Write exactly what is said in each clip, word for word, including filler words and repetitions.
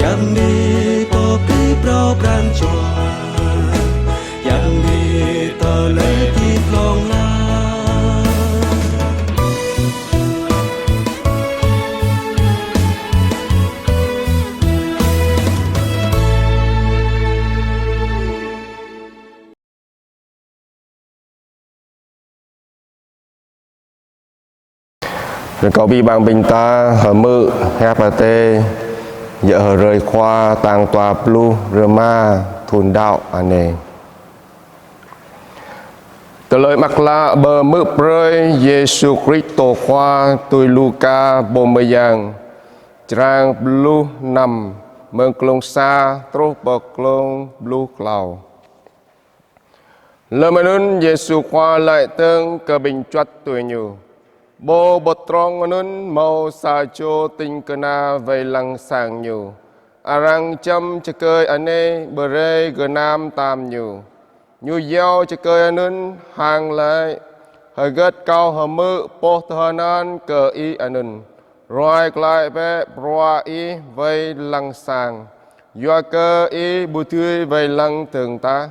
Yang ni pô pơpŭ pran jua, yang ni tơlơi hơdip hlŏng lar. Rơkâo abih bang ƀing ta hơmư̆ hiăp Adai djơ̆ hrơi Khua tal dua pluh rơma thun đăo anai. Tơlơi Mơak Klă pơhmư̆ brơi Yêsu Kristô Khua tui Luka pô mơyang, črăn pluh năm, mơ̆ng klông sa truh pơ klông pluh klâo. Lơm anŭn Yêsu Khua laĭ dơ̆ng kơ ƀing čuăt tui Ñu: Pô pơdrŏng anŭn hmâo sa čô ding kơna wai lăng sang ñu. Arăng čăm čơkơi anai pơrai gơnam tam ñu. Ñu iâu čơkơi anŭn hăng laĭ: Hơget kâo hơmư̆ boh tơhơnal kơ ih anŭn? Ruai glaĭ bĕ bruă ih wai lăng sang, yua kơ ih ƀu dưi wai lăng dơ̆ng tah.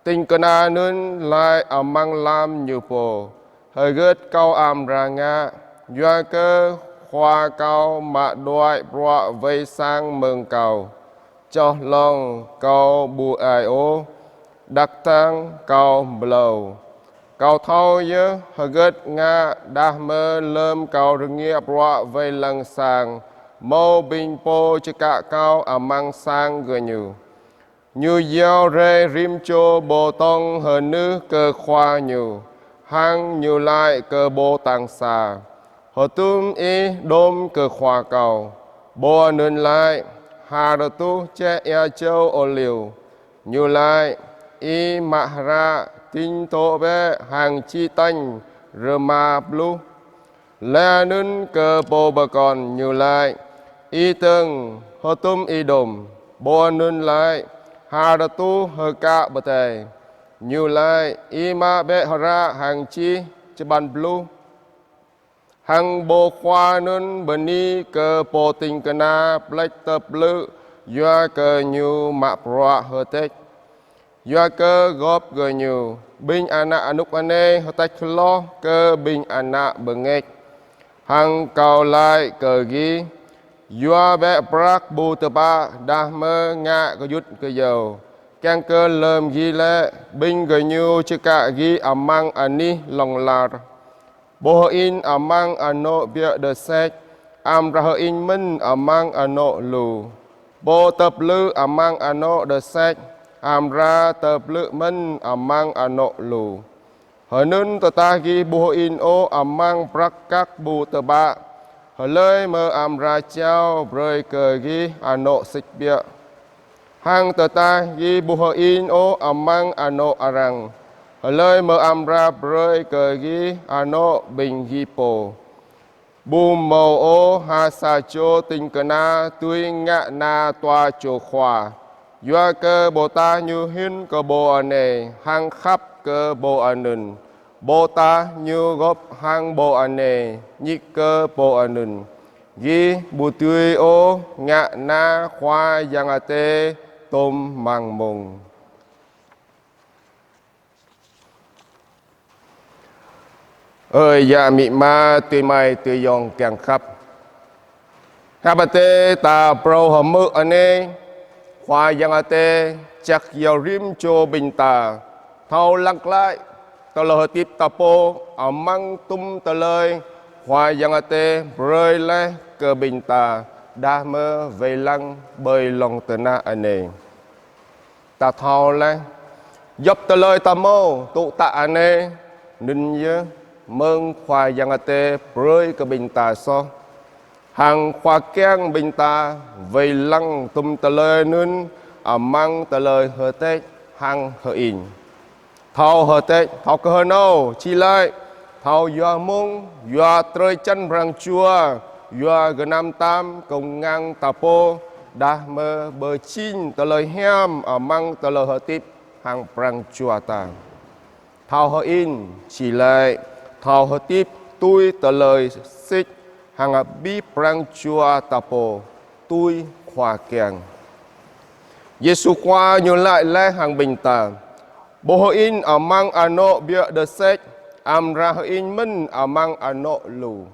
Ding kơna anŭn laĭ amăng lăm ñu pô: Hơget kâo amra ngă, yua kơ khua kâo mă đuaĭ bruă wai sang mơ̆ng kâo? Čoh lŏng kâo ƀu ai ôh, đăk tang kâo blâo. Kâo thâo yơh hơget ngă đah mơ̆ lơm kâo rơngiă bruă wai lăng sang, hmâo ƀing pô čơkă kâo amăng sang gơñu. Ñu iâu rai rĭm čô pô dŏng hơnưh kơ khua ñu, hăng ñu laĭ kơ pô tal sa: Hơdôm ih đôm kơ khua kâo? Pô anŭn laĭ: Ha rơtuh čeh ia čâo ôliu. Ñu laĭ: Ih mă hră, ding dŏ bĕ hăng čih tañ rơma pluh. Laih anŭn kơ pô pơkŏn ñu laĭ: Ih dơ̆ng, hơdôm ih đôm? Pô anŭn laĭ: Ha rơtuh hơkă pơdai. Ñu laĭ: Ih mă bĕ hră hăng čih čơpăn pluh. Hăng pô khua anŭn bơni kơ pô ding kơna pleč tơplư̆, yua kơ ñu mă bruă hơdeč. Yua kơ gŏp gơñu, ƀing ană anŭk anai hơdeč hloh kơ ƀing ană bơngač. Hăng kâo laĭ kơ gih: Yua bĕ prăk ƀu tơpă đah mơ̆ ngă gơyut gơyâo, kiăng kơ lơm gih laĭ, ƀing gơñu čơkă gih amăng anih hlŏng lar. Pô hơĭn amăng anŏ biă đơsĕč, amra hơĭn mơ̆n amăng anŏ lu. Pô tơplư̆ amăng anŏ đơsĕč, amra tơplư̆ mơ̆n amăng anŏ lu. Hơnŭn tơdah gih ƀu hơĭn ôh amăng prăk kăk ƀu tơpă, hlơi mơ̆ amra jao brơi kơ gih anŏ sĭt biă? Hăng tơdah gih ƀu hơĭn ôh amăng anŏ arăng, hlơi mơ̆ amra brơi kơ gih anŏ ƀing gih pô? Ƀu hmâo ôh ha sa čô ding kơna dưi ngă na dua čô khua, yua kơ ƀôdah ñu hil kơ pô anai hăng khăp kơ pô anŭn, ƀôdah ñu gŏp hăng pô anai, ñik kơ pô anŭn. Gih ƀu dưi ôh ngă na Khua Yang Adai tôm mang mông. Ơi yă amĭ ama, adơi amai adơi ayŏng kiăng khăp. Hiăp Adai ta phrâo hơmư̆ anai, Khua Yang Adai jak iâu rĭm čô ƀing ta thâo lăng glaĭ tơlơi hơdip ta pô amăng tum tơlơi Khua Yang Adai brơi laih kơ ƀing ta đah mơ̆ wai lăng ƀơi lŏn tơnah anai. Ta thâo laih, djŏp tơlơi ta hmâo tŭ tă anai, anŭn yơh mơ̆ng Khua Yang Adai brơi kơ ƀing ta soh. Hăng Khua kiăng ƀing ta wai lăng tum tơlơi anŭn amăng tơlơi hơdeč hăng hơĭn. Thâo hơdeč, thâo kơhơnâo, či laĭ, thâo yua mông, yua drơi jăn pran jua, yua gơnam tam kông ngăn ta pô, đah mơ̆ pơjing tơlơi hiam amăng tơlơi hơdip hăng pran jua ta. Thâo hơĭn, či laĭ, thâo hơdip tui tơlơi sĭt hăng abih pran jua ta pô tui Khua kiăng. Yêsu Khua ñu laĭ laih hăng ƀing ta: Pô hơĭn amăng anŏ ƀiă đơsĕč, amra hơĭn mơ̆n amăng anŏ lu.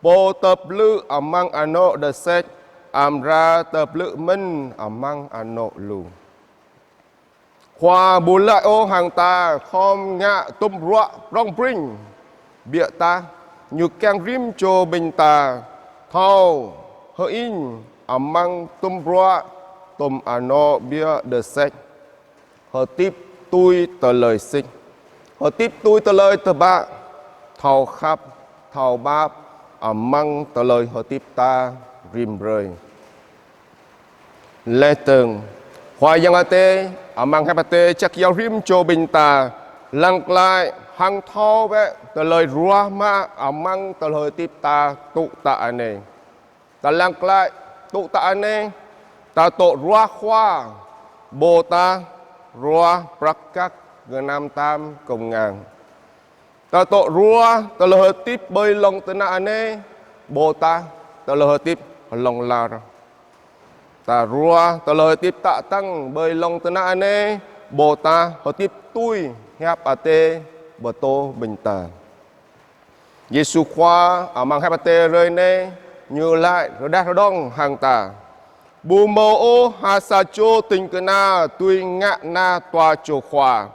Pô tơblư̆ amăng anŏ đơsĕč, amra tơblư̆ mơ̆n amăng anŏ lu. Khua ƀu laĭ ôh hăng ta khŏm ngă tum bruă prŏng pring. Biă tah, ñu kiăng rĭm čô ƀing ta thâo hơĭn amăng tum bruă, tum anŏ ƀiă đơsĕč, hơdip tui tơlơi sĭt, hơdip tui tơlơi tơpă, thâo khăp, thâo pap amăng tơlơi hơdip ta rĭm hrơi. Laih dơ̆ng, Khua Yang Adai amăng Hiăp Adai čăk iâu rĭm čô ƀing ta lăng glaĭ hăng thâo bĕ tơlơi ruah mă amăng tơlơi hơdip ta tŭ tă anai. Ta lăng glaĭ tŭ tă anai, ta dŏ ruah Khua, ƀôdah ruah prăk kăk, gơnam tam, kông ngang. Ta dŏ ruah tơlơi hơdip ƀơi lŏn tơnah anai, ƀôdah tơlơi hơdip hlŏng lar. Ta ruah tơlơi hơdip tă tăng ƀơi lŏn tơnah anai, ƀôdah hơdip tui Hiăp Adai pơtô ƀing ta. Yêsu Khua amăng Hiăp Adai hrơi anai, ñu laĭ rơđah rơđông hăng ta: Ƀu hmâo ôh ha sa čô ding kơna dưi ngă na dua čô khua.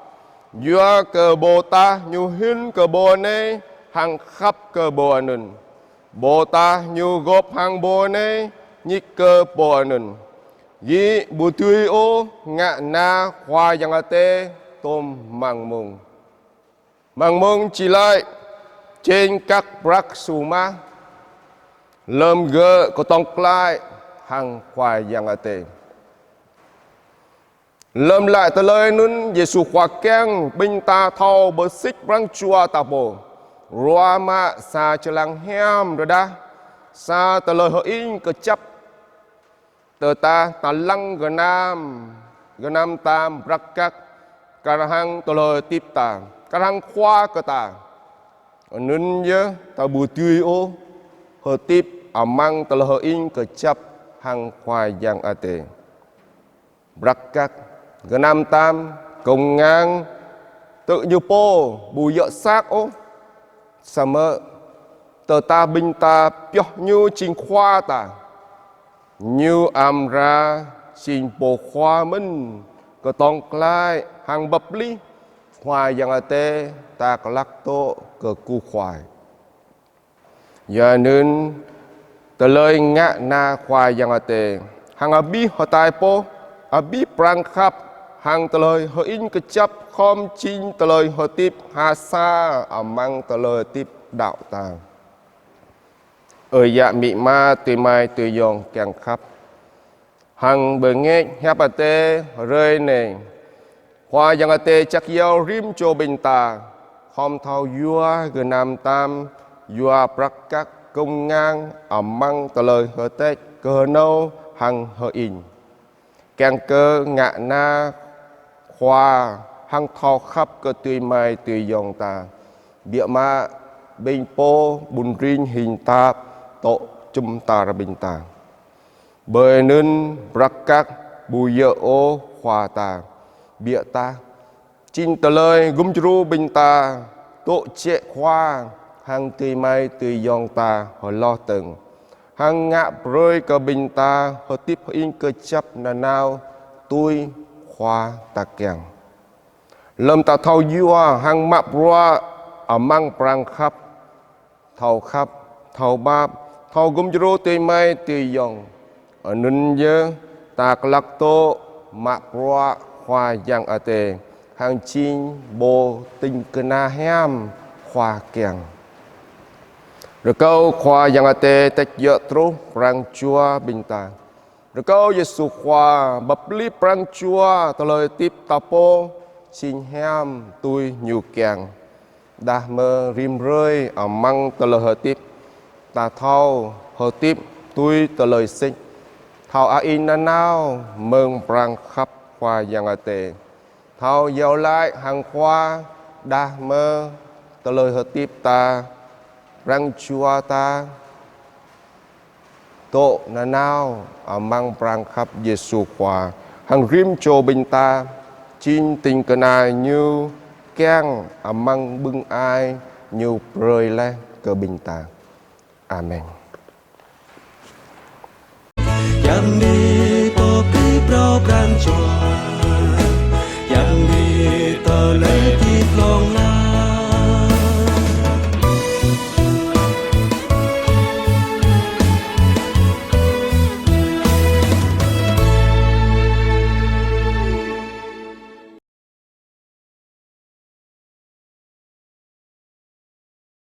Yua kơ ƀôdah ñu hil kơ pô anai hăng khăp kơ pô anŭn. Ƀôdah ñu gŏp hăng pô anai, ñik kơ pô anŭn. Gih ƀu dưi ôh ngă na Khua Yang Adai tôm mơ̆ng mông. Mơ̆ng mông či laĭ, jing kăk prăk su mah, lơ̆m gơ̆ kơtong glaĭ hăng Khua Yang Adai. Lơ̆m laĭ tơlơi anŭn, Yêsu Khua kiăng ƀing ta thâo pơsit pran jua ta pô, ruah mă sa jơlan hiam rơđah, sa tơlơi hơĭn kơjăp. Tơdah ta lăng gơnam, gơnam tam prăk kăk, kar hăng tơlơi hơdip ta, kar hăng Khua kơ ta, anŭn yơh ta ƀu dưi ôh hơdip amăng tơlơi hơĭn kơjăp hăng Khua Yang Adai. Prăk kăk, gơnam tam, kông ngang, tơ ñu pô ƀu djơ̆ sat ôh. Samơ̆ tơdah ƀing ta pioh ñu jing Khua ta, ñu amra jing pô Khua mơ̆n, kơtong glaĭ hăng pơplih Khua Yang Adai ta glăk dŏ kơkuh Khua. Yua anŭn, tơlơi ngă na Khua Yang Adai hăng abih hơtai pô, abih pran khăp, hăng tơlơi hơĭn kơjăp khŏm jing tơlơi hơdip ha sa amăng tơlơi hơdip đaŏ ta. Ơ yă amĭ ama, adơi amai, adơi ayŏng kiăng khăp hăng bơngač Hiăp Adai hrơi anai. Khua Yang Adai čăk iâu rĭm čô ƀing ta khŏm thâo yua gơnam tam, yua prăk kăk, kông ngang amăng tơlơi hơdip kơhnâo hăng hơĭn. Kiăng kơ ngă na Khua hăng thâo khăp kơ adơi amai adơi ayŏng ta, biă mă ƀing pô ƀun rin hin tap dŏ jum dar ƀing ta. Ƀơi anŭn prăk kăk ƀu djơ̆ ôh khua ta. Biă tah, jing tơlơi gum djru ƀing ta dŏ jĕ Khua hăng adơi amai adơi ayŏng ta hloh dơ̆ng, hăng ngă brơi kơ ƀing ta hơdip hơĭn kơjăp nanao tui Khua ta kiăng. Lơ̆m ta thâo yua hăng mă bruă amăng pran khăp, thâo khăp, thâo pap, thâo gum djru adơi amai adơi ayŏng, anŭn yơh ta glăk dŏ mă bruă Khua Yang Adai hăng jing pô ding kơna hiam Khua kiăng. Rơkâo Khua Yang Adai tĕk djơ̆ truh pran jua ƀing ta. Rơkâo Yêsu Khua pơplih pran jua tơlơi hơdip ta pô jing hiam tui Ñu kiăng. Dah mơ̆ rĭm hrơi amăng tơlơi hơdip, ta thâo hơdip tui tơlơi sĭt, thâo a-ing nanao mơ̆ng pran khăp Khua Yang Adai, thâo iâu laĭ hăng Khua dah mơ̆ tơlơi hơdip ta, pran jua ta, dŏ nanao amăng pran khăp Yêsu Khua hăng rĭm čô ƀing ta, jing ding kơna Ñu kiăng amăng bưng ai Ñu brơi laih kơ ƀing ta. Amen. Yang ni pô pơpŭ pran jua.